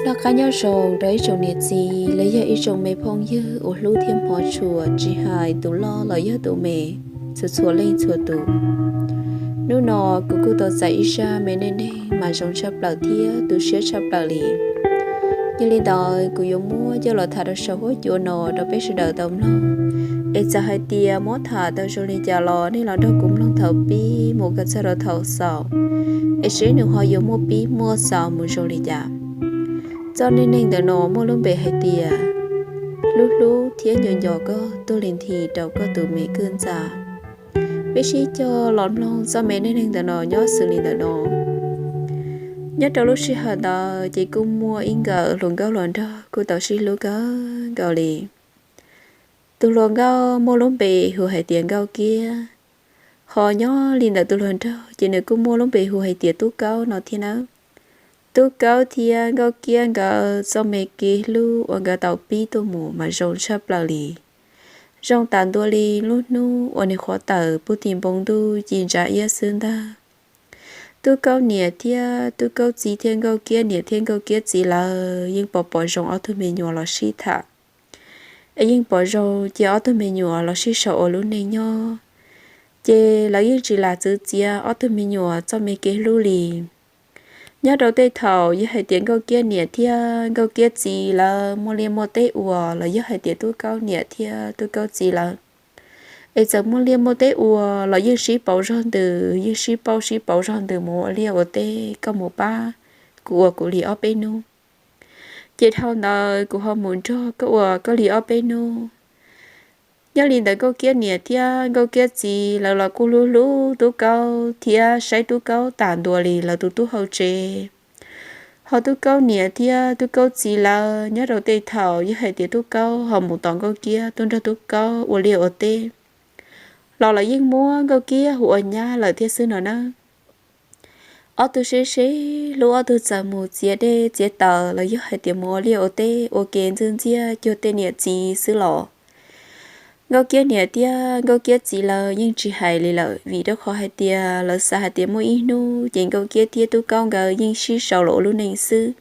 Noj qab nyob zoo rau ib tsoom niam txiv los yog ib tsoom me phooj ywg uas hlub thiab hmov tshua, tsis hais tus loj los yog tus me, txhua txhua leej txhua tus. Hnub no kuv kuj tau txais ib zaj me neej neeg mas zoo tshaj plaws thiab tu siab tshaj plaws li. Yog li ntawd kuv yuav muab coj los tham rau saum huab cua no rau peb sawv daws tau mloog. Es txawm hais tias muab tham tau zoo li cas los nej los nrog kuv mloog thaum pib mus kom txog rau thaum xaus, es seb nws ho yuav muaj pib muaj xaus mus zoo li cas. Txoj neej neeg ntawm no muaj lub npe hais tias hlub hlub thiab nco nco koj tuag li nthi rau koj tus me kwj ntxa. Peb sib cog los mloog txoj me neej neeg ntawm no nyob xws li ntawm no. Nyob rau lub sij hawm ntawd ces kuj muaj ib nkawm hluas nkauj hluas nraug kuj tau sib hlub kawg nkaus li. Tus hluas nkauj muaj lub npe hu hais tias Nkauj Kiab, ho nyob li ntawm tus hluas nraug ces nws kuj muaj lub npe hu hais tias Tub Kaub no thiab nawb. Tub Kaub thiab Nkauj Kiab nkawd txoj me kev hlub uas nkawd tau pib tuaj mus mas zoo tshaj plaws li. Zoo tas ntua li lub hnub uas nws qhuav tawm puag tim npoo ntuj ci ntsa iab xwb ntag. Tub Kaub niam thiab Tub Kaub txiv thiab Nkauj Kiab niam thiab Nkauj Kiab txiv lawv yeej pom pom zoo ob tug me nyuam los sib tham, es yeej pom zoo cia ob tug me nyuam los sib sau ua lub neej nyob, ces lawv yeej tsis lam txwv txiav ob tug me nyuam txoj me kev hlub li. Nyob rau tej thaum yog hais tias Nkauj Kiab niam thiab Nkauj Kiab txiv lawv muaj liaj muaj teb ua los yog hais tias Tub Kaub niam thiab Tub Kaub txiv lawv es txawm muaj liaj muaj teb ua los yeej sib pauv zog ntws, yeej sib pauj sib pauv zog ntws mus ua liaj ua teb, koj mus pab kuv ua kuv li ob peb hnub, ces dhau ntawd kuv ho mus nrog koj ua koj li ob peb hnub. Nyob li ntawd Nkauj Kiab niam thiab Nkauj Kiab txiv lawv los kuj hlub hlub Tub Kaub thiab saib Tub Kaub tas ntua li lawv tus tub hauv tsev. Ho Tub Kaub niam thiab Tub Kaub txiv lawv nyob rau tej thaum yog hais tias Tub Kaub ho mus tos Nkauj Kiab tuaj nrog Tub Kaub ua liaj ua teb los lawv yeej muab Nkauj Kiab hu ua nyab lawm thiab xwb no nawb. Ob tug sib sib hlub, ob tug txawm mus txiav dej txiav taws los yog hais tias mus ua liaj ua teb ua ke ntxwb ntxiab cuag tej niam txiv xwb los Nkauj Kiab niam thiab Nkauj Kiab txiv lawv yeej tsis hais li lawm, vim rau qhov hais tias lawv xav hais tias muaj ib hnub ces Nkauj Kiab thiab Tub Kaub nkawd yeej sib sau los ua lub neej xwb.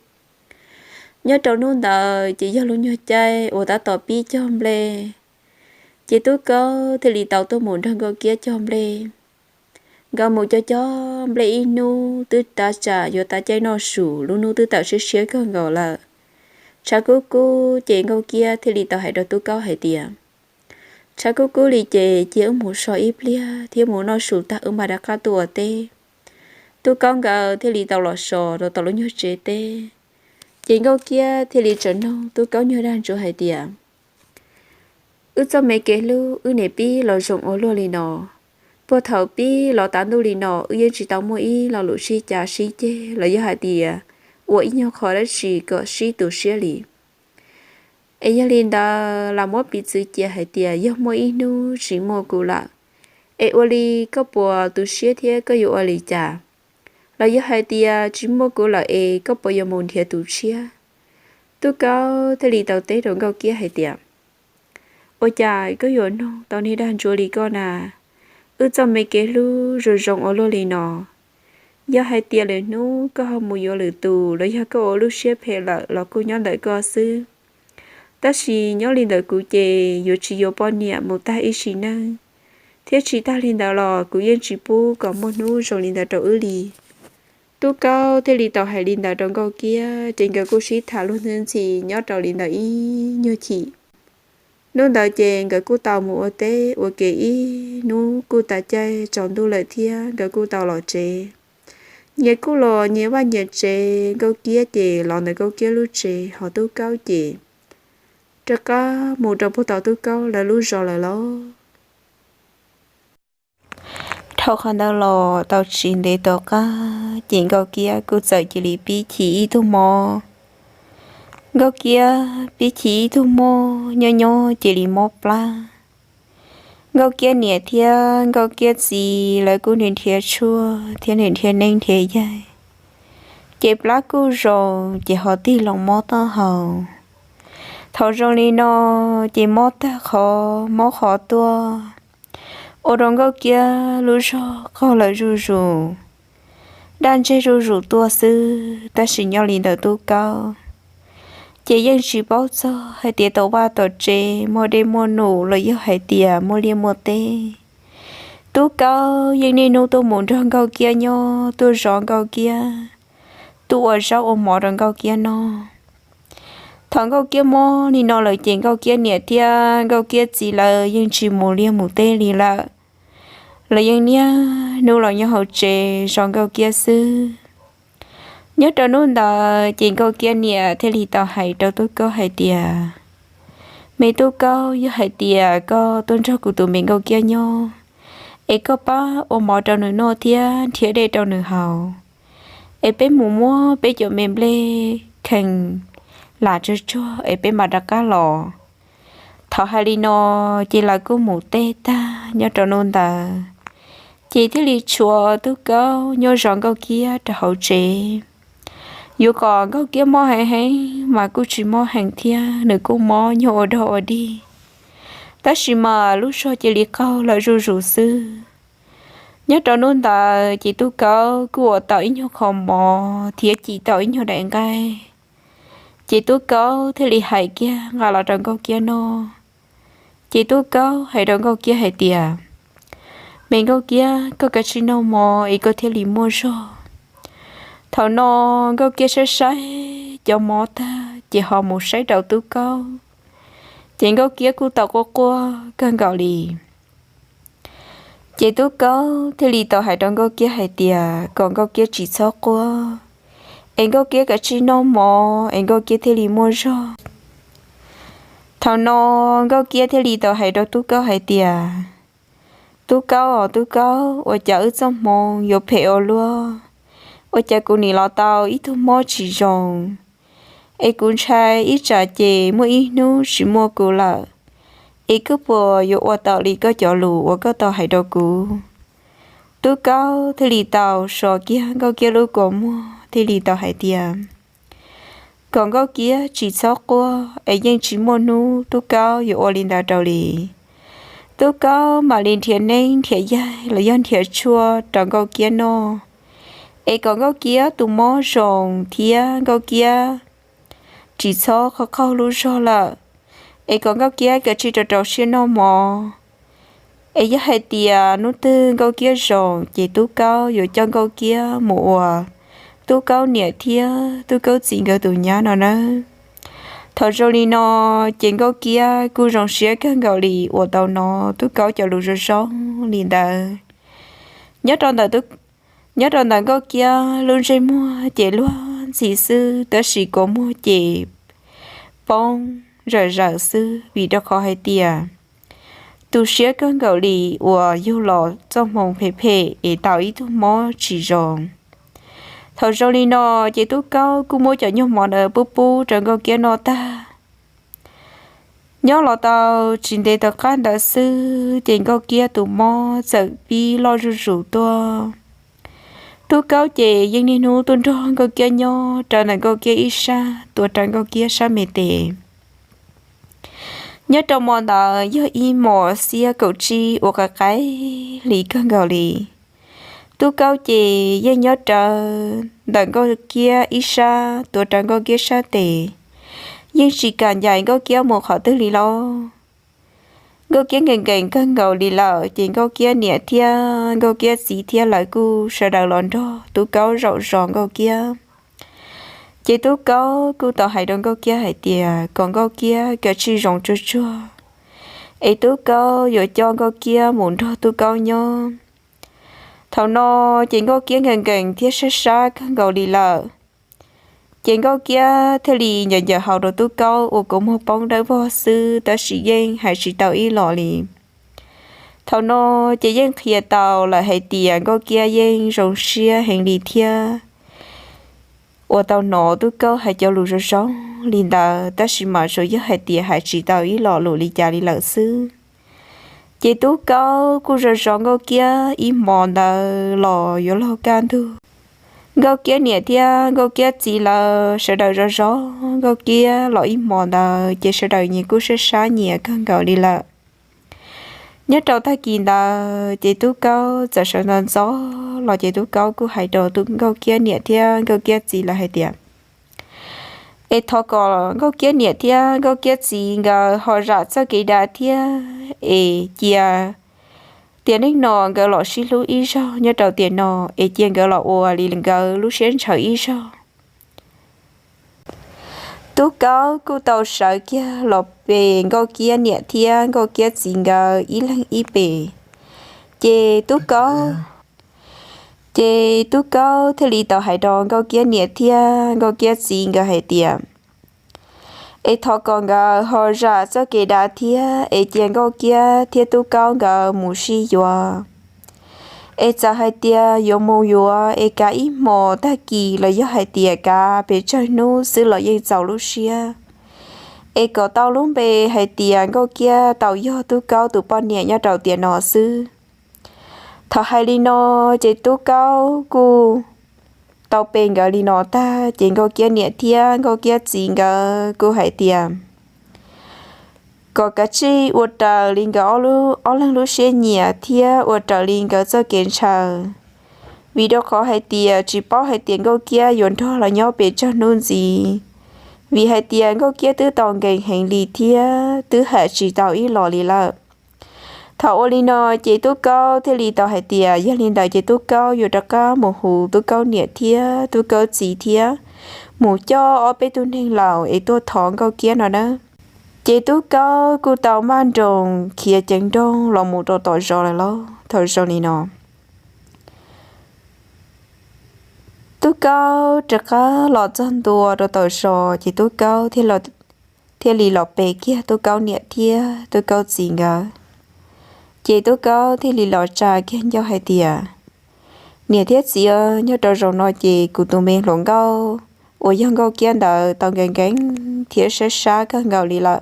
Nyob rau hnub ntawd ces yog lub nyuag caij uas tab tom pib cog nplej, ces Tub Kaub thiaj li tau tuaj mus nrog Nkauj Kiab cog nplej. Nkawd mus cog cog nplej ib hnub twb tab tsam yuav tas caij noj su, lub hnub twb tawm siab siab kawg nkaus lawm. Tshav kub kub ces Nkauj Kiab thiaj li tau hais rau Tub Kaub hais tias, tshav kub kub li ces cia wb mus so ib pliag thiab mus noj su tag wb mam rov qab tuaj ua teb. Tub Kaub nkawd thiaj li tau los so rau tom lub nyuag tsev teb. Ces Nkauj Kiab thiaj li tseem noog Tub Kaub nyuag dag ntsuav hais tias, wb txoj me kev hlub wb niaj pib los zoo ua luaj li no. Puag thaum pib los tav ntuj li no wb yeej tsis tau muaj ib lo lus sib cav sib ceg los yog hais tias ua ib nyuag qho dab tsi kom sib tu siab li. Es yog li ntawd lam muab piv txwv cia hais tias yog muaj ib hnub tsis muaj kuv lawm, es ua li koj puas tu siab thiab koj yuav ua li cas? Los yog hais tias tsis muaj kuv lawm es koj puas yuav mus nrhiav tus tshiab? Tub Kaub thiaj li tau teb rau Nkauj Kiab hais tias, ua cas koj yuav noog tau niag dag ntsuav li koj na? Wb txoj me kev hlub zoo zoo ua luaj li no. Yog hais tias lwm hnub koj ho mus yuav lwm tus los yog koj ua lub siab phem lawm los kuj nyob ntawm koj xwb. Tab sis nyob li ntawm kuv ces yuav tsis yuav poj niam mus tag ib sim neej, thiab tsis tag li ntawd los kuv yeej tsis pub kom muaj hnub zoo li ntawd rau wb li. Tub Kaub thiaj li tau hais li ntawd rau Nkauj Kiab, ces nkawd kuj sib tham luag ntxhi ntxhi nyob rau li ntawd ib nyuag chim. Hnub ntawd ces nkawd kuj tau mus ua teb ua ke ib hnub kuj tas caij tsaus ntuj lawm thiab nkawd kuj tau los tsev. Nyias kuj los nyias vaj nyias tsev, Nkauj Kiab ces los ntawm Nkauj Kiab lub tsev, ho Tub Kaub ces rov qab mus rau puag tom Tub Kaub lawv lub zos lawm lauj. Dhau qhov ntawd los tau tsis ntev tom qab ces Nkauj Kiab kuj txawm cia li pib chim ib tug mob. Nkauj Kiab pib chim ib tug mob, nyob nyob cia li mob plab. Nkauj Kiab niam thiab Nkauj Kiab txiv lawv kuj nrhiav tshuaj thiab nrhiav neeb nrhiav yaig, ces plab kuj zoo, ces ho tig loo mob taub hau. Thaum zoo li no ces mob tag qhov mob qhov tuaj, ua rau Nkauj Kiab lub zog qaug lawm zuj zus, daj ntseg zuj zus tuaj xwb. Tab sis nyob li ntawm Tub Kaub, ces yeej tsis paub txog hais tias tom vaj tom tsev muaj dej muaj num los yog hais tias muaj liaj muaj teb. Tub Kaub yeej niaj hnub tuaj mus nrog Nkauj Kiab nyob, tuaj zov Nkauj Kiab, tuaj ua zaub ua mov rau Nkauj Kiab noj. Thaum Nkauj Kiab mob li no lawm ces Nkauj Kiab niam thiab Nkauj Kiab txiv lawv yeej tsis mus liaj mus teb li lawm. Lawv yeej niaj hnub los nyob hauv tsev zov Nkauj Kiab xwb. Nyob rau hnub ntawd ces Nkauj Kiab niam thiaj li tau hais rau Tub Kaub hais tias, Me Tub Kaub, yog hais tias koj tuaj nrog kuv tus me Nkauj Kiab nyob, es koj pab ua mov rau nws noj thiab nrhiav dej rau nws haus, es peb mus muab peb cov me nplej khees lam tsawg tsuag es peb mam rov qab los. Thaum hais li no ces lawv kuj mus teb tag nyob rau hnub ntawd, ces thiaj li tshuav Tub Kaub nyob zov Nkauj Kiab rau hauv tsev. Yuav kom Nkauj Kiab mob heev heev mas kuj tsis mob heev thiab, nws kuj mob nyuag ua dog ua dig, tab sis mas lub zog cia li qaug lawm zuj zus xwb. Nyob rau hnub ntawd ces Tub Kaub kuj ua tau ib nyuag qho mov thiab cim tau ib nyuag daim nqaij. Ces Tub Kaub thiaj li hais kiag nqa los rau Nkauj Kiab noj. Ces Tub Kaub hais rau Nkauj Kiab hais tias, Me Nkauj Kiab, koj kav tsij noj mov es koj thiaj li muaj zog. Thaum no Nkauj Kiab saib saib cov mov tag ces ho mus saib rau Tub Kaub, ces Nkauj Kiab kuj tau quaj quaj kawg nkaus li. Ces Tub Kaub thiaj li tau hais rau Nkauj Kiab hais tias kom Nkauj Kiab tsis txhob quaj, es Nkauj Kiab kav tsij noj mov es Nkauj Kiab thiaj li muaj zog. Thaum no Nkauj Kiab thiaj li tau hais rau Tub Kaub hais tias, Tub Kaub os Tub Kaub, ua cas wb txoj hmoo yuav phem ua luaj? Ua cas kuv nim los tau ib tug mob tsis zoo, es kuv ntshai ib tsam ces muaj ib hnub tsis muaj kuv lawm, es koj puas yuav ua tau li koj cov lus uas koj tau hais rau kuv? Tub Kaub thiaj li tau so kiag Nkauj Kiab lub kua muag thiaj li tau hais tias, kom Nkauj Kiab tsis txhob quaj es yeej tsis muaj hnub Tub Kaub yuav ua li ntawd rau li. Tub Kaub mam li nrhiav neeb nrhiav yaig los yog nrhiav tshuaj rau Nkauj Kiab noj, es kom Nkauj Kiab tus mob zoo thiab Nkauj Kiab tsis txhob qaug qaug lub zog lawm, es kom Nkauj Kiab kav tsij rau rau siab noj mov. Es yog hais tias hnub twg Nkauj Kiab zoo ces Tub Kaub yuav coj Nkauj Kiab mus ua Tub Kaub niam thiab Tub Kaub txiv nkawd tus nyab no nawb. Thaum zoo li no ces Nkauj Kiab kuj zoo siab kawg nkaus li uas tau hnov Tub Kaub cov lus zoo zoo li ntawd. Nyob rau ntawm Nkauj Kiab lub ntsej muag ces luag ntxhi xwb, tab sis kua muag ces poob zawm zawm xwb, vim rau qhov hais tias tu siab kawg nkaus li uas yug los txoj hmoo phem phem es tau ib tug mob tsis zoo. Thaum zoo li no ces Tub Kaub kuj muab cov nyuag mov ntawd pub pub rau Nkauj Kiab noj tag. Nyob los tau tsis ntev tom qab ntawd xwb ces Nkauj Kiab tus mob txawm pib loj zuj zus tuaj. Tub Kaub ces yeej niaj hnub tuaj nrog Nkauj Kiab nyob rau ntawm Nkauj Kiab ib sab, tuav rawv Nkauj Kiab sab me tes. Nyob rau hmo ntawd yog ib hmos xiab kaum tsib uas qaim qaim hli kawg nkaus li. Tub Kaub ces yeej nyob rawv ntawm Nkauj Kiab ib sab, tuav rawv Nkauj Kiab sab tes, yeej tsis kam ncaim Nkauj Kiab mus qhov twg li lauj. Nkauj Kiab nkees nkees kawg nkaus li lawm ces Nkauj Kiab niam thiab Nkauj Kiab txiv thiab lawv kuj sawv daws los nrog Tub Kaub zaum zov Nkauj Kiab. Ces Tub Kaub kuj tau hais rau Nkauj Kiab hais tias kom Nkauj Kiab kav tsij zoo tsuag tsuag, es Tub Kaub yuav coj Nkauj Kiab mus nrog Tub Kaub nyob. Thaum no ces Nkauj Kiab nkees nkees thiab sab sab kawg nkaus li lawm. Ces Nkauj Kiab thiaj li ncaws ncaws hau rau Tub Kaub uas kua muag poob dawb vog xwb, tab sis yeej hais tsis tau ib los li. Thaum no ces yeej qhia tau lawm hais tias Nkauj Kiab yeej zoo siab heev li thiab uas tau hnov Tub Kaub hais cov lus zoo zoo li ntawd, tab sis mas tsuas yog hais tias hais tsis tau ib los lus li cas li lawm xwb. Ces Tub Kaub kuj zov zov Nkauj Kiab ib hmos ntawd los yuav luag kaj ntug. Nkauj Kiab niam thiab Nkauj Kiab txiv lawv sawv daws zov zov Nkauj Kiab los ib hmos ntawd ces sawv daws nyias kuj sab sab nyias kawg nkaus li lawm. Nyob rau tag kis ntawd ces Tub Kaub txawm sawv ntxov ntxov los ces Tub Kaub kuj hais rau Nkauj Kiab niam thiab Nkauj Kiab txiv lawv hais tias, Es thov kom Nkauj Kiab niam thiab Nkauj Kiab txiv nkawd ho zam txoj kev dav thiab es cia tiam neej no nkawd los sib hlub ib zaug nyob rau tiam no, es cia nkawd los ua li nkawd lub siab ntshaw ib zaug. Tub Kaub kuj tau sawv kiag los pe Nkauj Kiab niam thiab Nkauj Kiab txiv nkawd ib leeg ib pe. Ces Tub Kaub, ces Tub Kaub thiaj li tau hais rau Nkauj Kiab niam thiab Nkauj Kiab txiv nkawd hais tias, es thov kom nkawd ho zam txoj kev dav thiab es cia Nkauj Kiab thiab Tub Kaub nkawd mus sib yuav. Es txawm hais tias yuav mus yuav es kav ib hmos tag kis los yog hais tias kav pes tsawg hnub xwb los yeej txaus lub siab. Es kom tau lub npe hais tias Nkauj Kiab tau yog Tub Kaub tus poj niam nyob rau tiam no xwb. Thaum hais li no, ces Tub Kaub kuj tau pe nkawd li no tag, ces Nkauj Kiab niam thiab Nkauj Kiab txiv nkawd kuj hais tias kom kav tsij ua raws li nkawd ob leeg lub siab nyiam thiab ua raws li nkawd txoj kev ntshaw, vim rau qhov hais tias tsis paub hais tias Nkauj Kiab yuav nrog lawv nyob pes tsawg hnub ntxiv, vim hais tias Nkauj Kiab twb tau nkees heev li thiab twb ham tsis tau ib los li lawm. Thaum ua li no, ces Tub Kaub thiaj li tau hais tias yog li ntawd ces Tub Kaub yuav rov qab mus hu Tub Kaub niam thiab Tub Kaub txiv thiab mus coj ob peb tug neeg laus es tuaj thov Nkauj Kiab no nawb. Ces Tub Kaub kuj tau maj nroos khiav ceev nrooj los mus rau tom zos lawm lauj. Thaum zoo li no, Tub Kaub rov qab los txog ntua rau tom zos, ces Tub Kaub thiaj li los pe kiag Tub Kaub niam thiab Tub Kaub txiv nkawd. Ces Tub Kaub thiaj li los tsa kiag ncauj hais tias, niam thiab txiv, nyob rau zaum no ces kuv tus me hluas nkauj uas yog Nkauj Kiab ntawd tau nkees nkees thiab sab sab kawg nkaus li lawm.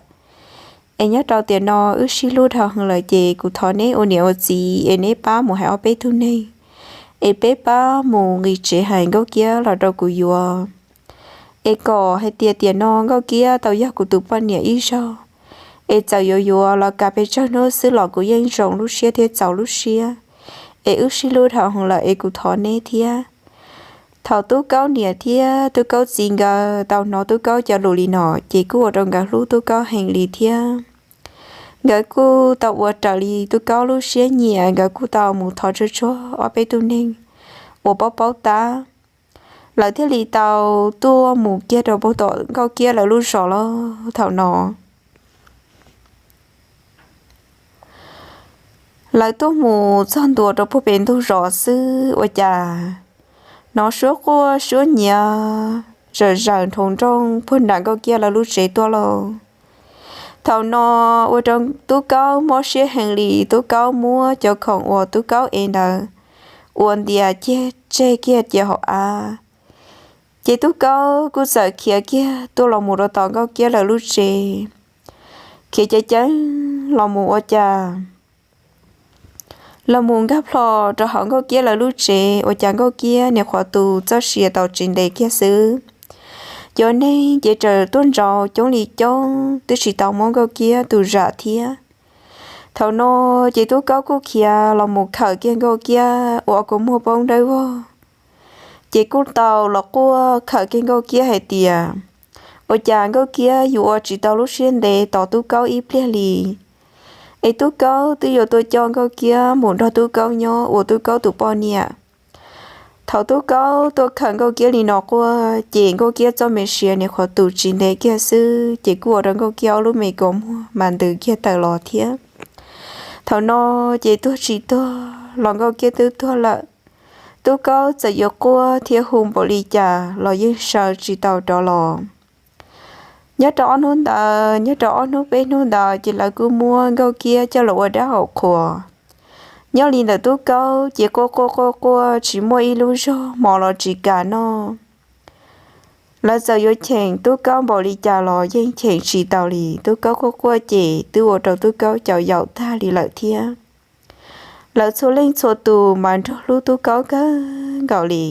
Es nyob rau tiam no wb sib hlub dhau heev lawm ces kuv thov neb ua niam ua txiv es neb pab mus hais ob peb tug neeg es peb pab mus nqis tsev hais Nkauj Kiab los rau kuv yuav. Es kom hais tias tiam no Nkauj Kiab tau yog kuv tus poj niam ib zaug, es txawm yuav yuav los kav pes tsawg hnub xwb los kuv yeej zoo lub siab thiab txaus lub siab. Es wb sib hlub dhau heev lawm es kuv thov neb thiab. Thaum Tub Kaub niam thiab Tub Kaub txiv nkawd tau hnov Tub Kaub cov lus li no, ces kuj ua rau nkawd hlub Tub Kaub heev li thiab. Nkawd kuj tau ua raws li Tub Kaub lub siab nyiam, nkawd kuj tau mus thov tsuag tsuag ob peb tug neeg uas paub paub tab, lawv thiaj li tau tuaj mus kiag rau puag tom Nkauj Kiab lawv lub zos lawm. Thaum no lawv tuaj mus txog ntua rau puag pem ntug zos xwb ua cas hnov suab quaj suab nyiav zawm zaws nrov nrooj puag nram Nkauj Kiab lawv lub tsev tuaj lauj. Thaum no ua rau Tub Kaub mob siab heev li, Tub Kaub muab cov khoom uas Tub Kaub ev ntawd ua ntias kiag tseg kiag cia hauv av. Ces Tub Kaub kuj txawm khiav kiag tuaj los mus rau tom Nkauj Kiab lawv lub tsev, khiav ceev ceev los mus ua cas los mus nkag plho rau hauv Nkauj Kiab lawv lub tsev ua cas Nkauj Kiab niam qhuav tu txoj sia tau tsis ntev kiag xwb. Cov neeg ces tseem tuaj ntsaum coob li coob twb tsis tau muab Nkauj Kiab tu zam thiab. Thaum no ces Tub Kaub kuj khiav los mus khawm kiag Nkauj Kiab ua kua muag poob dawb vog. Ces kuj tau los quaj khawm kiag Nkauj Kiab hais tias, ua cas Nkauj Kiab yuav ua tsis tau lub siab ntev tos Tub Kaub ib pliag li, es Tub Kaub twb yuav tuaj coj Nkauj Kiab mus nrog Tub Kaub nyob ua Tub Kaub tus poj niam. Thaum Tub Kaub tuaj khawm Nkauj Kiab li no quaj ces Nkauj Kiab txoj me sia niam qhuav tu tsis ntev kiag xwb ces kuj ua rau Nkauj Kiab ob lub me kua muag mas ntws kiag tawm los thiab. Thaum no ces tuag tsis tuag los Nkauj Kiab twb tuag lawm. Tub Kaub txawm yuav quaj thiab hu npaum li cas los yeej sawv tsis tau rov los. Nyob rau ob hnub ntawd, nyob rau ob hnub peb hnub ntawd ces lawv kuj muab Nkauj Kiab coj los ua dab haum qhuas. Nyob li ntawm Tub Kaub ces quaj quaj quaj quaj tsis muaj ib lub zog mov los tsis kam noj. Lawv txawm yuav cheem Tub Kaub npaum li cas los yeej cheem tsis tau li. Tub Kaub quaj quaj ces twb ua rau Tub Kaub caum yaum tag li lawm thiab. Lawv txhua leej txhua tus mas nrog hlub Tub Kaub kawg nkaus li.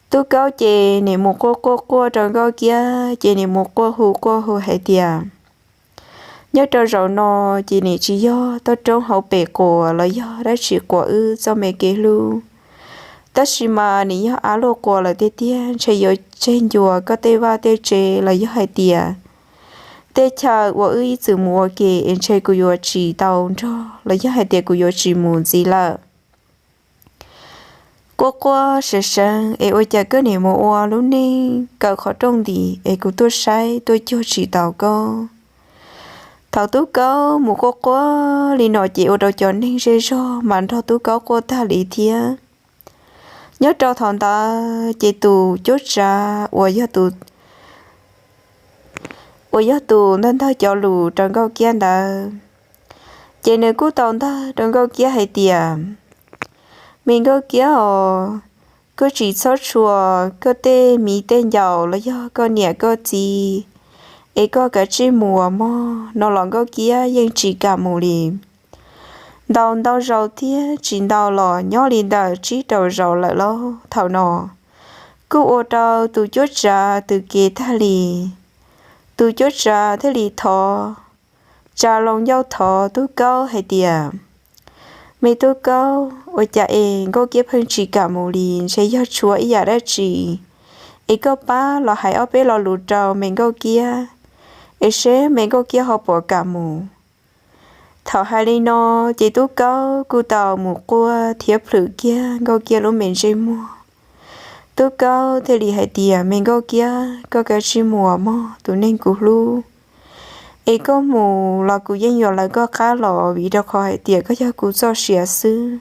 Tub Kaub ces nim mus quaj quaj quaj rau Nkauj Kiab ces nim mus quaj hu quaj hu hais tias, nyob rau zaum no ces nim tsis yog toj roob hauv pes quas los yog dab tsi quas wb txoj me kev hlub. Tab sis mas nws yog av luaj quas lawm tiag tiag, ntshe yuav tseg ncua koj tej vaj tej tsev los yog hais tias tej chaw uas wb ib txwm mus ua ke es ntshe kuv yuav tsis tau nrog los yog hais tias kuv yuav tsis mus ntxiv lawm. Quaj quaj seev seev es ua cas koj niam mus ua lub neej kaw qhov rooj nti es kuv tuaj saib tuaj cuag tsis tau koj. Thaum Tub Kaub mus quaj quaj li no ces ua rau cov neeg zej zog mas nrog Tub Kaub quaj tag li thiab. Nyob rau thaum ntawd ces tus cuab tsav uas yog tus uas yog tus ntawg ntawg cov lus rau Nkauj Kiab ntawd, ces nws kuj tau ntawg rau Nkauj Kiab hais tias, Me Nkauj Kiab os, koj tsis txhob tshua koj tej miv tej ncaus los yog koj niam koj txiv, es koj kav tsij mus mog. No los Nkauj Kiab yeej tsis kam mus li. Ntau ntau zaus thiab tsis ntau los nyob li ntawm tsib rau zaus lawm los thaum no kuj ua rau tus cuab tsav tws kev tag li. Tus cuab tsav thiaj li thov, tsa loo ncauj thov Tub Kaub hais tias, Me Tub Kaub, ua cas es Nkauj Kiab pheej tsis kam mus li, ntshe yog tshuav ib yam dab tsi, es koj pab los hais ob peb lo lus rau Me Nkauj Kiab, es seb Me Nkauj Kiab ho puas kam mus. Thaum hais li no, ces Tub Kaub kuj tau mus quaj thiab plhws kiag Nkauj Kiab lub me ntsej muag. Tub Kaub thiaj li hais tias, Me Nkauj Kiab, koj kav tsij mus mog tus neeg kuv hlub, es koj mus los kuv yeej yuav lawv koj qab los vim rau qhov hais tias koj yog kuv txoj sia xwb.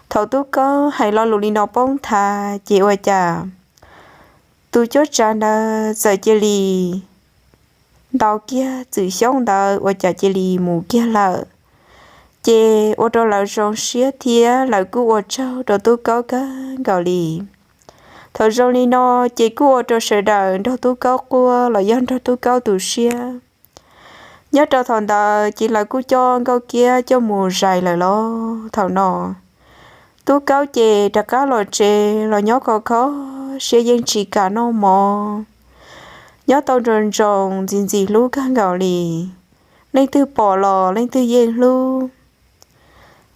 Thaum Tub Kaub hais lo lus li no poob nthav ces ua cas tus cuab tsav ntawd txawm cia li ntaus kiag txwm xyoob ntawd ua cas cia li mus kiag lawm. Ces ua rau lawv zoo siab thiab lawv kuj ua tsaug rau Tub Kaub kawg nkaus li. Thaum zoo li no, ces kuj ua rau sawv daws nrog Tub Kaub quaj los yog nrog Tub Kaub tu siab. Nyob rau thaum ntawd ces lawv kuj coj Nkauj Kiab coj mus zais lawm los thaum no, Tub Kaub ces rov qab los tsev los nyob khov kho siab yeej tsis kam noj mov. Nyob tau ntsoo ntsoo ntxim ntxim hlub kawg nkaus li, leej twg pom los leej twg yeej hlub.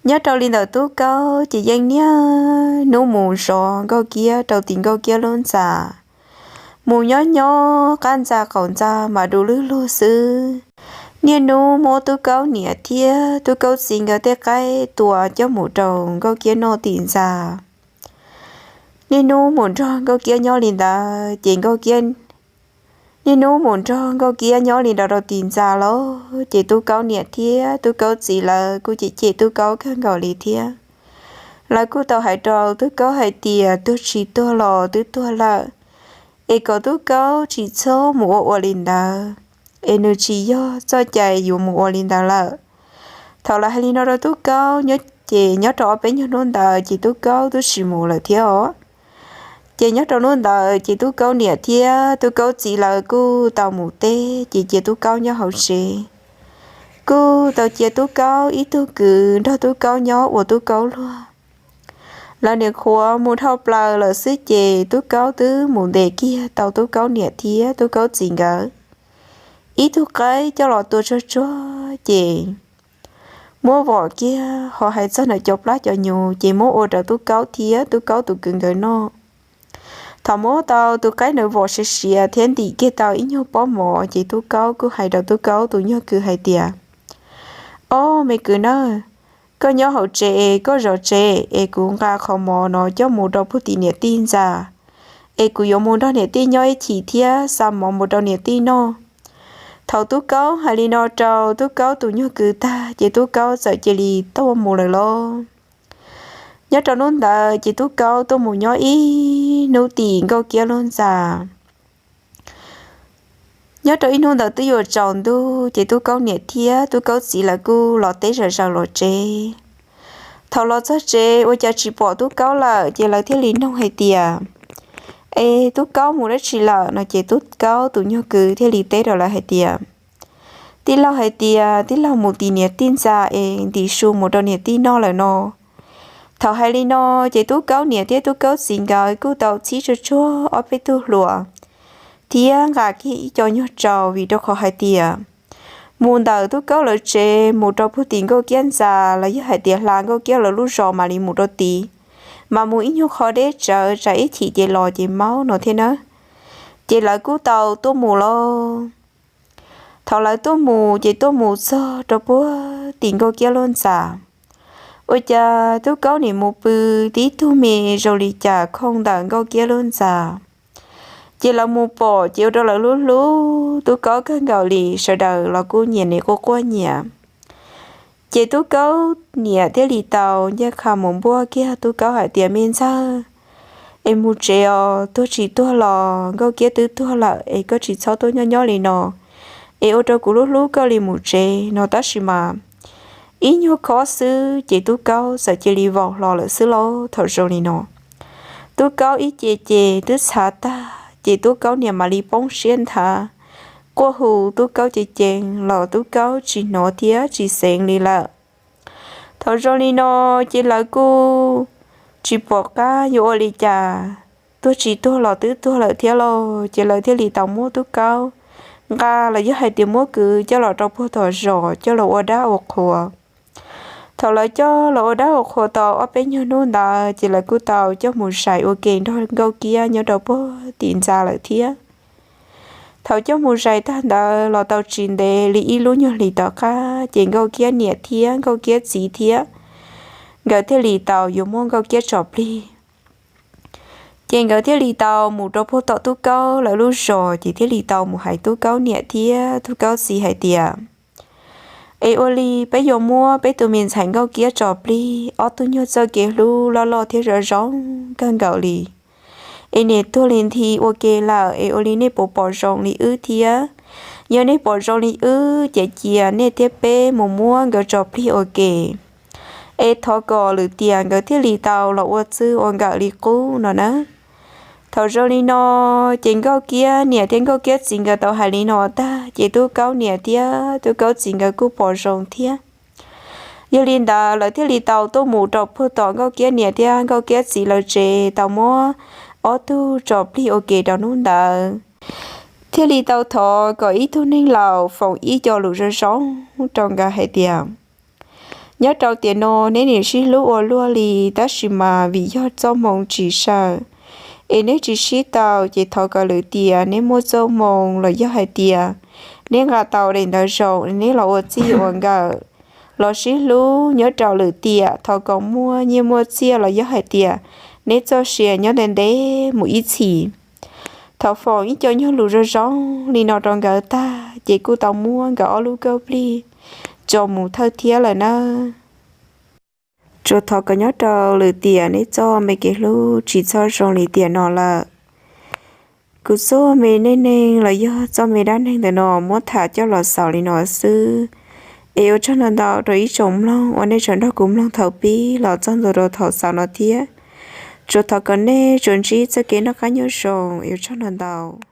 Nyob rau li ntawm Tub Kaub ces yeej niaj hnub mus zov Nkauj Kiab rau tim Nkauj Kiab lub ntxa, mus nyob nyob qab ntxa qaum ntxa mas du lwj lug xwb. Niaj hnub muab Tub Kaub niam thiab Tub Kaub txiv nkawd tej qaib tua coj mus rau Nkauj Kiab noj tim ntxa. Niaj hnub mus nrog Nkauj Kiab nyob li ntawd ces Nkauj Kiab niaj hnub mus nrog Nkauj Kiab nyob li ntawd rau tim ntxa los ces Tub Kaub niam thiab Tub Kaub txiv lawv kuj cem cem Tub Kaub kawg nkaus li thiab. Lawv kuj tau hais rau Tub Kaub hais tias tuag tsis tuag los twb tuag lawm, es kom Tub Kaub tsis txhob mus ua ua li ntawd, es nws tsis yog txoj cai yuav mus ua li ntawd lawm. Thaum lawv hais li no rau Tub Kaub nyob ces nyob rau ob peb nyuag hnub ntawd ces Tub Kaub twb tsis mus lawm thiab os. Ces nyob rau hnub ntawd ces Tub Kaub niam thiab Tub Kaub txiv lawv kuj tau mus teb ces cia Tub Kaub nyob hauv tsev. Kuj tau cia Tub Kaub ib tug kwv nrog Tub Kaub nyob ua Tub Kaub luag. Lawv niam qhuav mus dhau plaws lawm xwb ces Tub Kaub twb mus ntes kiag tau Tub Kaub niam thiab Tub Kaub txiv nkawd ib tug qaib coj los tua tsuag tsuag ces muab vom kiag ho hais txog ntawm cov plab cov nyuv ces muab ua rau Tub Kaub thiab Tub Kaub tus kwv nkawd noj. Thaum muab tau tus qaib ntawd vom siav siav thiab ntim kiag tau ib nyuag pob mov ces Tub Kaub kuj hais rau Tub Kaub tus nyuag kwv hais tias, Ob me kwv nawb, koj nyob hauv tsev es koj zov tsev es kuv nqa qhov mov no coj mus rau puag tim niam tij ntxa, es kuv yuav mus nrog niam tij nyob ib chim thiab xa mov mus rau niam tij noj. Thaum Tub Kaub hais li no rau Tub Kaub tus nyuag kwv tag ces Tub Kaub txawm cia li tuaj mus lawm lauj. Nyob rau hnub ntawd ces Tub Kaub tuaj mus nyob ib hnub tim Nkauj Kiab lub ntxa. Nyob rau ib hnub ntawd twb yuav tsaus ntuj ces Tub Kaub niam thiab Tub Kaub txiv lawv kuj los teb zom zaws los tsev. Thaum los txog tsev ua cas tsis pom Tub Kaub lawm ces lawv thiaj li nug hais tias, Es Tub Kaub mus dab tsi lawm? No ces Tub Kaub tus nyuag kwv thiaj li teb rau lawv hais tias, Tij laug hais tias tij laug mus tim niam tij ntxa es ntim su mus rau niam tij noj lawm no. Thaum hais li no ces Tub Kaub niam thiab Tub Kaub txiv nkawd kuj tau txhib tsuag tsuag ob peb tug hluas thiab nqa kiag ib co nyuag tsaus vim rau qhov hais tias mus ntawm Tub Kaub lawv tsev mus rau puag tim Nkauj Kiab ntxa los yog hais tias hla Nkauj Kiab lawv lub zos mam li mus rau tid, mas mus ib nyuag qho deb tsawv tsam ib chim ces los ces maub no thiab nawb. Ces lawv kuj tau tuaj mus lauj. Thaum lawv tuaj mus ces tuaj mus txog rau puag tim Nkauj Kiab lub ntxa, ua cas Tub Kaub nim mus pw tib tug me zoo li cas khooj ntawm Nkauj Kiab lub ntxa. Ces lawv mus pom ces ua rau lawv hlub hlub Tub Kaub kawg nkaus li, sawv daws los kuj nyiam nws quaj quaj nyiam. Ces Tub Kaub niam thiaj li tau ncaj qha mus npuaj kiag Tub Kaub hais tias, Me ntxawg, es mus tsev os, tuag tsis tuag los Nkauj Kiab twb tuag lawm es koj tsis txhob tuaj nyob nyob li no, es ua rau kuv hlub hlub koj li, mus tsev no. Tab sis mas ib nyuag khob xwb ces Tub Kaub txawm cia li vau hlo lawm xwb lauj. Thaum zoo li no, Tub Kaub ib ce ces twb txhav tag ces Tub Kaub niam mam li poob siab nthav, quaj hu Tub Kaub ces ces los Tub Kaub tsis hnov thiab tsis xeev li lawm. Thaum zoo li no ces lawv kuj tsis pom qab yuav ua li cas, tuag tsis tuag los twb tuag lawm thiab lauj. Ces lawv thiaj li tau muab Tub Kaub nqa los yog hais tias muab kwv coj los rau puag tom zos coj los ua dab ua qhua. Thaum lawv coj los ua dab ua qhua tau ob peb nyuag hnub ntawd ces lawv kuj tau coj mus zais ua ke nrog Nkauj Kiab nyob rau puag tim ntxa lawm thiab. Thaum coj mus zais tag ntawd los tau tsis ntev li ib lub nyuag hlis tom qab ces Nkauj Kiab niam thiab Nkauj Kiab txiv thiab nkawd thiaj li tau yuav muab Nkauj Kiab tso plig. Ces nkawd thiaj li tau mus rau puag tom Tub Kaub lawv lub zos ces thiaj li tau mus hais Tub Kaub niam thiab Tub Kaub txiv hais tias, Es ua li peb yuav muab peb tus me ntxhais Nkauj Kiab tso plig, ob tug nyuag txoj kev hlub loj loj thiab zoo zoo kawg nkaus li. Es niam tuag li nthi ua ke lawm es ua li nej puas pom zoo li wb thiab? Yog nej pom zoo li wb ces cia nej thiab peb mus muab nkawd tso plig ua ke, es thov kom lwm tiam nkawd thiaj li tau los ua txwj ua nkawm li qub no na. Thaum zoo li no ces Nkauj Kiab niam thiab Nkauj Kiab txiv nkawd tau hais li no tag ces Tub Kaub niam thiab Tub Kaub txiv nkawd kuj pom zoo thiab. Yog li ntawd lawv thiaj li tau tuaj mus rau puag tom Nkauj Kiab niam thiab Nkauj Kiab txiv lawv tsev tau muab ob tug tso plig ua ke rau hnub ntawd, thiaj li tau thov kom ib tug neeg laus foom ib co lus zoo zoo rau nkawd hais tias, Nyob rau tiam no neb niam sib hlub ua luaj li, tab sis mas vim yog txoj hmoo tsis sawm es neb tsis sib tau, ces thov kom lwm tiam neb muaj txoj hmoo los yog hais tias neb nqa tau daim ntawv zoo neb los ua txij ua nkawm los sib hlub. Nyob rau lwm tiam thov kom muaj nyiaj muaj txiaj los yog hais tias neb txoj sia nyob ntev ntev mus ib txhis. Thaum foom ib co nyuag lus zoo zoo li no rau nkawd tag ces kuj tau muab nkawd ob lub kawj plig tso mus thawj thiab lawm nawb. Tsuas thov kom nyob rau lwm tiam neb txoj me kev hlub tsis txhob zoo li tiam no lawm. Kuv txoj me neej neeg los yog txoj me dab neeg ntawm no muab tham coj los xaus li no xwb. Es ua tsaug ntau ntau rau ib tsoom mloog uas nej tseem nrog kuv mloog thaum pib los txog ntua rau thaum xaus no thiab. Tsuas thov kom nej tsuas ntsib txoj kev noj qab nyob zoo, es ua tsaug ntau ntau.